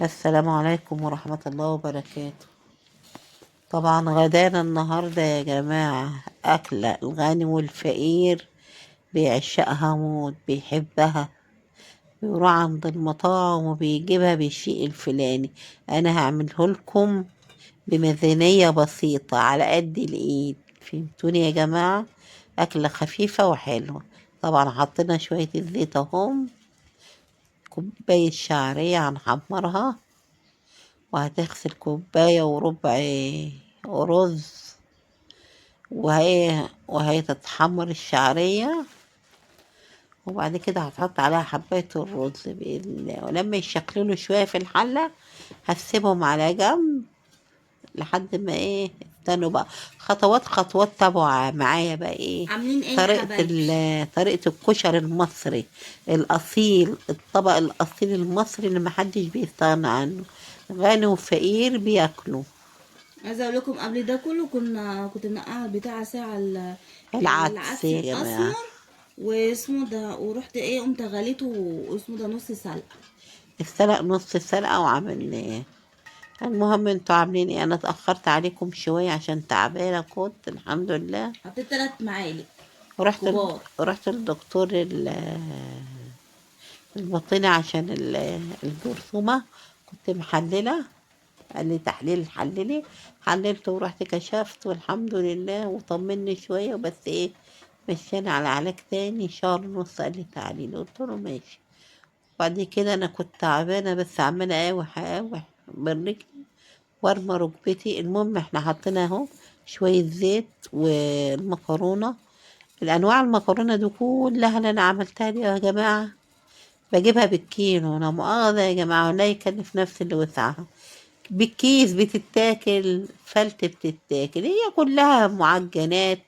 السلام عليكم ورحمة الله وبركاته. طبعا غدانا النهاردة يا جماعة أكلة الغني والفقير بيعشقها موت، بيحبها، بيروح عند المطاعم وبيجيبها بالشيء الفلاني. أنا هعمله لكم بميزانية بسيطة على قد الإيد، فهمتوني يا جماعة؟ أكلة خفيفة وحلوة. طبعا حطينا شوية الزيت اهم، كوباية شعرية هنحمرها، وهتغسل كوباية وربع رز، وهي تتحمر الشعرية، وبعد كده هتحط عليها حباية الرز بإذن الله. ولما يشكلوا شوية في الحلة هسيبهم على جنب لحد ما استنوا بقى خطوات خطوات، تابعوا معايا بقى عاملين ايه يا طريقة حبايبي؟ طريقة الكشري المصري الأصيل، الطبق الأصيل المصري اللي محدش بيستغنى عنه، غني وفقير بياكلوا. عايزه اقول لكم قبل ده كله كنت منقعه بتاع ساعة العدس العدس يا جماعة. الاسمر واسمه ده، ورحت قمت غليته واسمه ده نص سلقه، السلق نص سلقه وعملناه. المهم انتوا عاملين ايه؟ انا اتاخرت عليكم شوية عشان تعبانة كنت، الحمد لله. حطيت 3 معالق كبار. رحت للدكتور الباطني عشان الجرثومه، كنت محلله، قال لي تحليل حللي، حللته ورحت كشفت والحمد لله وطمني شوية، بس مشينا على علاج تاني شهر ونص. قال لي تعالي لي، قلت له ماشي. بعد كده انا كنت تعبانة بس عماله اقاوح اقاوح بالرجل وارمى ركبتي. المهم احنا حطينا اهو شوية زيت والمكرونه، الانواع المكرونه دي كلها اللي انا عملتها دي يا جماعة بجيبها بالكيلو، انا مؤاخذة يا جماعة ولا يكلف نفسي اللي وسعها، بالكيس بتتاكل، فلت بتتاكل، هي كلها معجنات،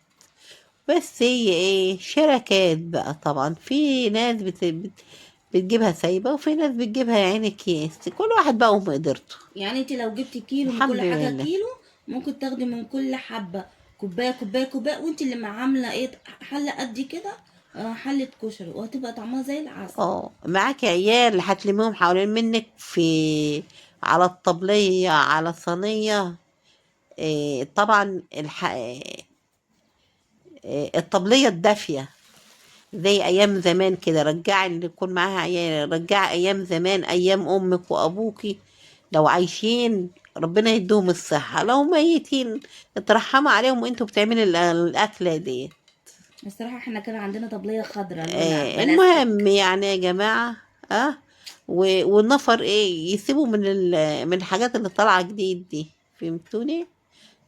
بس هي شركات بقى. طبعا في ناس بتجيبها سايبه، وفي ناس بتجيبها يا عيني اكياس، كل واحد بقى ومقدرته. يعني انت لو جبتي كيلو من الحمد كل حاجة لله. كيلو، ممكن تاخدي من كل حبه كوباية كوباية كوباية، وانت اللي عامله حله قد كده، حله كشري، وهتبقى طعمها زي العسل. معاكي عيال هتلميهم حوالين منك في على الطبلية على صينية. طبعا الطبلية الدافيه زي ايام زمان كده، رجعي اللي يكون معاها عيال، رجعي ايام زمان، ايام امك وابوكي لو عايشين ربنا يديهم الصحة، لو ميتين اترحموا عليهم وانتوا بتعملي الاكلة دي. الصراحة احنا كان عندنا طبليه خضراء لونها بلاستيك. المهم يا جماعة، والنفر يسيبوا من الحاجات اللي طالعه جديد دي، فهمتوني؟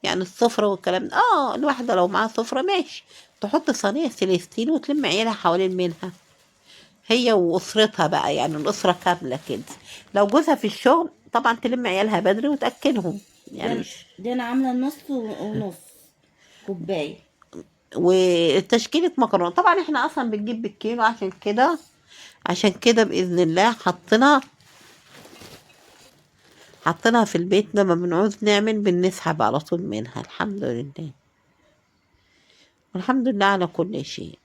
يعني السفرة والكلام ده. الواحدة لو معاها سفره ماشي، تحط صينية سيليستين وتلم عيالها حوالين منها هي واسرتها بقى، يعني الاسرة كاملة كده. لو جوزها في الشغل طبعا تلم عيالها بدري وتاكلهم، يعني مش دي انا عامله نص ونص كوباية وتشكيله مكرونه. طبعا احنا اصلا بنجيب بالكيلو، عشان كده باذن الله حطيناها في البيت، لما بنعوز نعمل بنسحب على طول منها. الحمد لله، والحمد لله على كل شيء.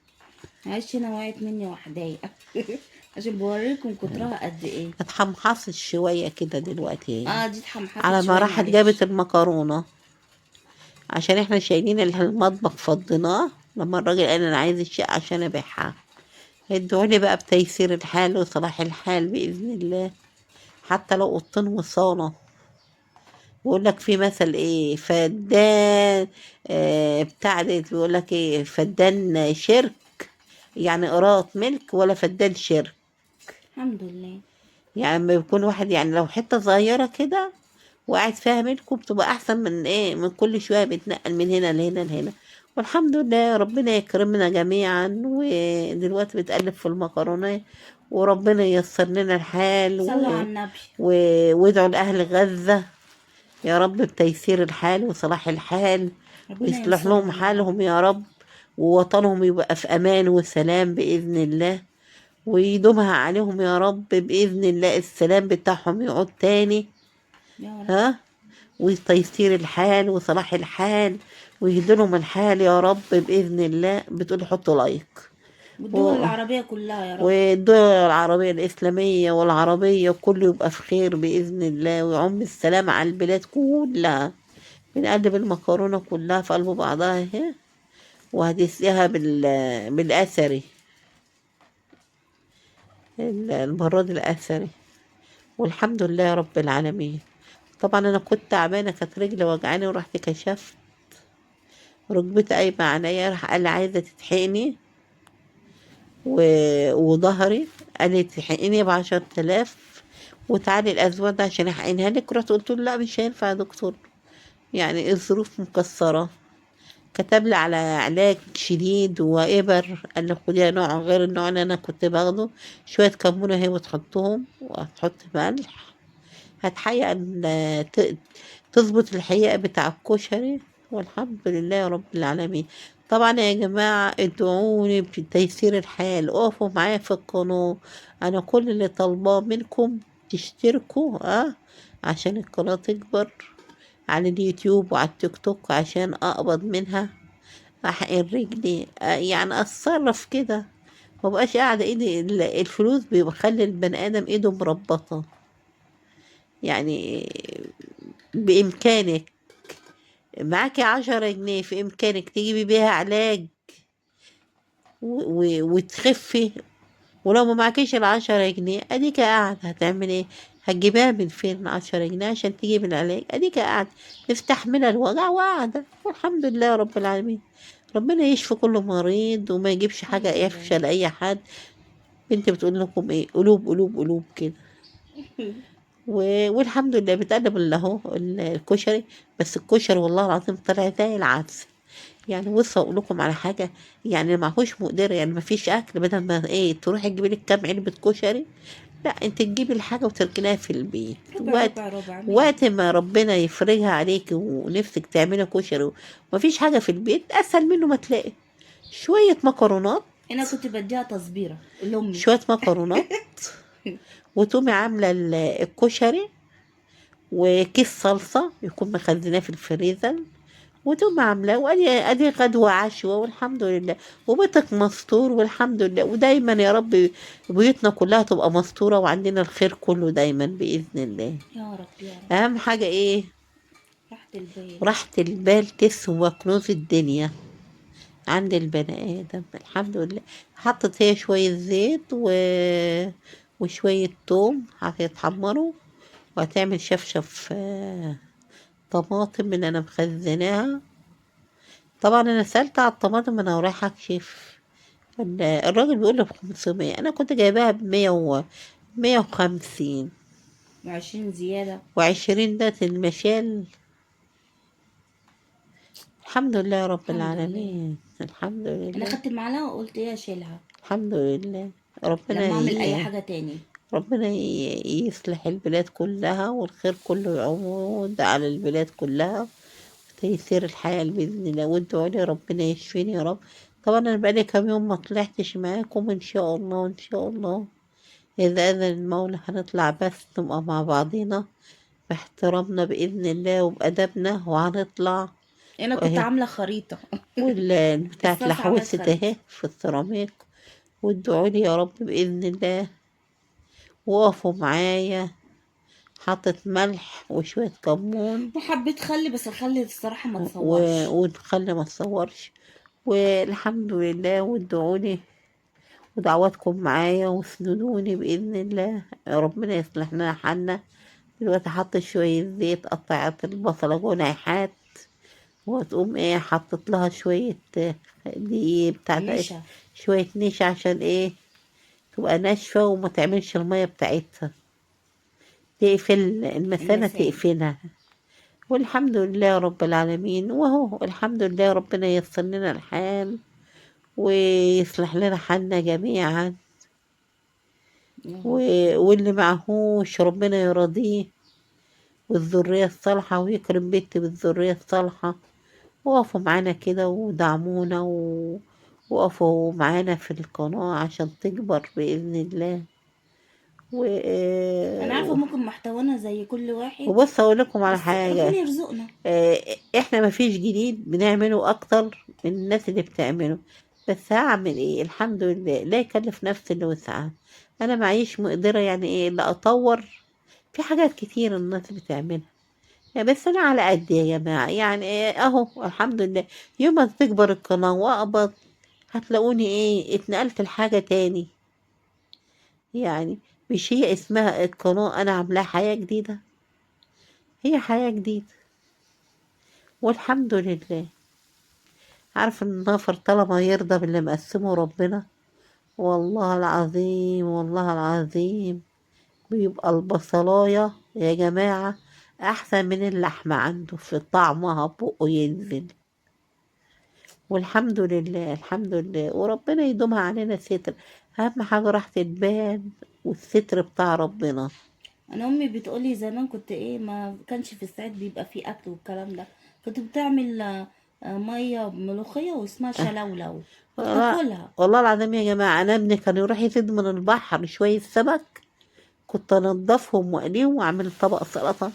معلش انا وقعت مني وحدايه عشان بوريكم كترها قد ايه. اتحمحصت شوية كده دلوقتي. دي اتحمحصت على ما شوية، راحت معلش. جابت المكرونه، عشان احنا شايلين المطبخ فضيناه لما الراجل قال انا عايز الشقة عشان ابيعها. ادعوا لي بقى بتيسير الحال وصلاح الحال باذن الله، حتى لو اوضتين وصاله. بيقول لك في مثل فدان، بتاع ده، بيقول لك فدان شرك، يعني قراط ملك ولا فدان شرك. الحمد لله. يعني لما يكون واحد لو حتة صغيرة كده وقاعد فيها ملكه بتبقى احسن من من كل شوية بيتنقل من هنا لهنا لهنا. والحمد لله ربنا يكرمنا جميعا. ودلوقتي بتقلب في المكرونه، وربنا ييسر لنا الحال. صلوا على النبي. وادعوا لأهل غزة يا رب بتيسير الحال وصلاح الحال، ربنا ويصلح ينصرهم لهم يا رب. حالهم يا رب، ووطنهم يبقى في أمان وسلام بإذن الله، ويدومها عليهم يا رب بإذن الله، السلام بتاعهم يعود تاني يا رب. وتيسير الحال وصلاح الحال، ويهدلهم الحال يا رب بإذن الله. بتقول حطوا لايك. والدول العربية كلها يا رب. والدول العربية الإسلامية والعربية كله يبقى في خير بإذن الله، ويعم السلام على البلاد كلها. بنقلب المكرونة كلها في قلب بعضها اهي، وهتسقيها بالأثري، البراد الأثري، والحمد لله يا رب العالمين. طبعا أنا كنت تعبانة، كانت رجلي وجعاني، ورحت كشفت ركبتي قايمة عليا، راح قال لي عايزة تتحقني وظهري، قال لي تحقني ب10,000 وتعالي الأسبوع ده عشان أحقنها لك. رحت قلت له لا مش هينفع يا دكتور، يعني الظروف مكسرة. كتب لي على علاج شديد وإبر، قال لي خديها نوع غير النوع اللي أنا كنت باخده، شوية كمونة اهي وتحطهم، وهتحط ملح، هتحقق تظبط الحقيقة بتاع الكشري، والحمد لله يا رب العالمين. طبعا يا جماعة ادعوني بتيسير الحال، اقفوا معايا في القناة، انا كل اللي طالباه منكم تشتركوا عشان القناة تكبر على اليوتيوب وعلى التيك توك، عشان اقبض منها احقن رجلي، يعني اتصرف كده، ما بقاش قاعدة ايدي الفلوس بيخلي البني ادم ايده مربطة. يعني بامكانك معاكي 10 جنيه، في امكانك تجيبي بيها علاج وتخفي، ولو ما معكيش ال10 جنيه اديك قاعدة هتعمل ايه؟ هتجيبيها من فين ال10 جنيه عشان تجيب العلاج؟ اديك قاعدة مستحملة الوجع وقاعدة، والحمد لله يا رب العالمين. ربنا يشفي كل مريض وما يجيبش حاجة الحمد لله. يفشل لأي حد. بنتي بتقول لكم ايه؟ قلوب قلوب قلوب كده. والحمد لله بتقلب اللي اهو الكشري، بس الكشري والله العظيم طلع زي العسل. يعني بصوا اقول لكم على حاجة، يعني معهوش مقدره، يعني مفيش اكل، بدل ما ايه تروحي تجيبي لك كام علبة كشري، لا انت تجيبي الحاجة وتركنيها في البيت. ربع ربع ربع، ماشي. وقت ما ربنا يفرجها عليكي ونفسك تعملي كشري ومفيش حاجة في البيت، اسهل منه ما تلاقي شوية مكرونات. انا كنت بديها تصبيره لامي، شوية مكرونات وتقومي عامله الكشري وكيس صلصه يكون مخزناه في الفريزر، وتقومي عاملاه، وادي غدوه عشوه والحمد لله، وبيتك مستور والحمد لله. ودايما يا رب بيوتنا كلها تبقى مستورة وعندنا الخير كله دايما باذن الله. يا رب يا رب. اهم حاجة ايه؟ راحة البال. راحة البال تسوى كنوز الدنيا عند البني ادم الحمد لله. حطت هي شوية زيت وشوية توم هيتحمروا، وهتعمل شفشف طماطم اللي انا مخزناها. طبعا انا سألت على الطماطم انا ورايحه اكشف، الراجل بيقول لي ب500، انا كنت جايباها بمية مية وخمسين. وعشرين زيادة. وعشرين ده المشال. الحمد لله يا رب الحمد لله. العالمين، الحمد انا لله. خدت المعلقة وقلت ايه اشيلها. الحمد لله. ربنا لما اعمل اي حاجة تاني. ربنا يصلح البلاد كلها، والخير كله يعود على البلاد كلها، وتيسير الحياة بإذن الله. وادعوا لي ربنا يشفيني يا رب. طبعا أنا بقالي كام يوم ما طلعتش معاكم، إن شاء الله إن شاء الله إذا أذن المولى هنطلع بس نبقى مع بعضينا باحترامنا بإذن الله وبأدبنا، وهنطلع. أنا كنت وأهي. عاملة خريطة. بتاعت الصلصة عملت لحوست خريطة. أهي في السيراميك. وادعوا لي يا رب بإذن الله، وقفوا معايا. حطت ملح وشوية كمون وحبيت خل، بس الخل الصراحة ما تصورش. والخل ما تصورش. والحمد لله. وادعوا لي ودعواتكم معايا واسندوني بإذن الله، ربنا يصلح لنا حالنا. دلوقتي حطت شوية زيت، قطعت البصلة جنيحات، وتقوم ايه حطت لها شوية دي بتاعت ايه؟ نشا. شوية نشا عشان ايه تبقى ناشفة وما تعملش المية بتاعتها، تقفل المثانة، المثانة. تقفلها. والحمد لله يا رب العالمين. وهو الحمد لله ربنا ييسر لنا الحال ويصلح لنا حالنا جميعا، واللي معهوش ربنا يرضيه والذرية الصالحة، ويكرم بيتي بالذرية الصالحة. وقفوا معانا كده ودعمونا وقفوا معانا في القناة عشان تكبر بإذن الله. أنا عارفة ممكن محتوانا زي كل واحد، وبص أقول لكم على بس حاجة. ربنا يرزقنا. إحنا ما فيش جديد بنعمله أكتر من الناس اللي بتعمله، بس هعمل ايه، الحمد لله لا يكلف نفسي اللي وسعها. انا معيش مقدرة يعني ايه اللي اطور في حاجات كتير الناس بتعملها يعني، بس انا على قد يا جماعة يعني إيه، اهو الحمد لله. يوم ما تكبر القناة واقبض هتلاقوني ايه اتنقلت لحاجة تاني، يعني مش هي اسمها القناة انا عاملاها حياة جديدة، هي حياة جديدة والحمد لله. عارف ان النفر طالما يرضى باللي مقسمه ربنا، والله العظيم والله العظيم بيبقى البصلاية يا جماعة أحسن من اللحمة عنده في طعمها، بقه ينزل. والحمد لله الحمد لله، وربنا يدومها علينا ستر. أهم حاجة راحة البال والستر بتاع ربنا. انا امي بتقولي زمان كنت ايه، ما كانش في الصعيد بيبقى فيه اكل والكلام ده، كنت بتعمل ميه ملوخيه واسمها شلولو وتاكلها. والله العظيم يا جماعة أنا ابني كان يروح يصيد من البحر شوية سمك، كنت أنضفهم وأقليهم وأعمل طبق سلطة.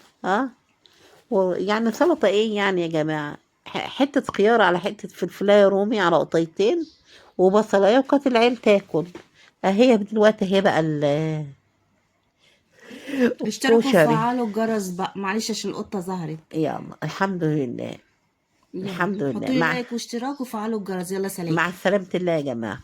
ويعني سلطة إيه يعني يا جماعة، حتة خيار على حتة فلفلاية رومي على قطيتين وبصلاية، وكانت العيل تاكل. أهي دلوقتي هي بقى اشتركوا الكشري. وفعلوا الجرس بقى، معلش عشان القطة ظهرت. يلا الحمد لله. يلا. الحمد لله. حطوا لي لايك واشتراك وفعلوا الجرس. يلا سلام. مع سلامة الله يا جماعة.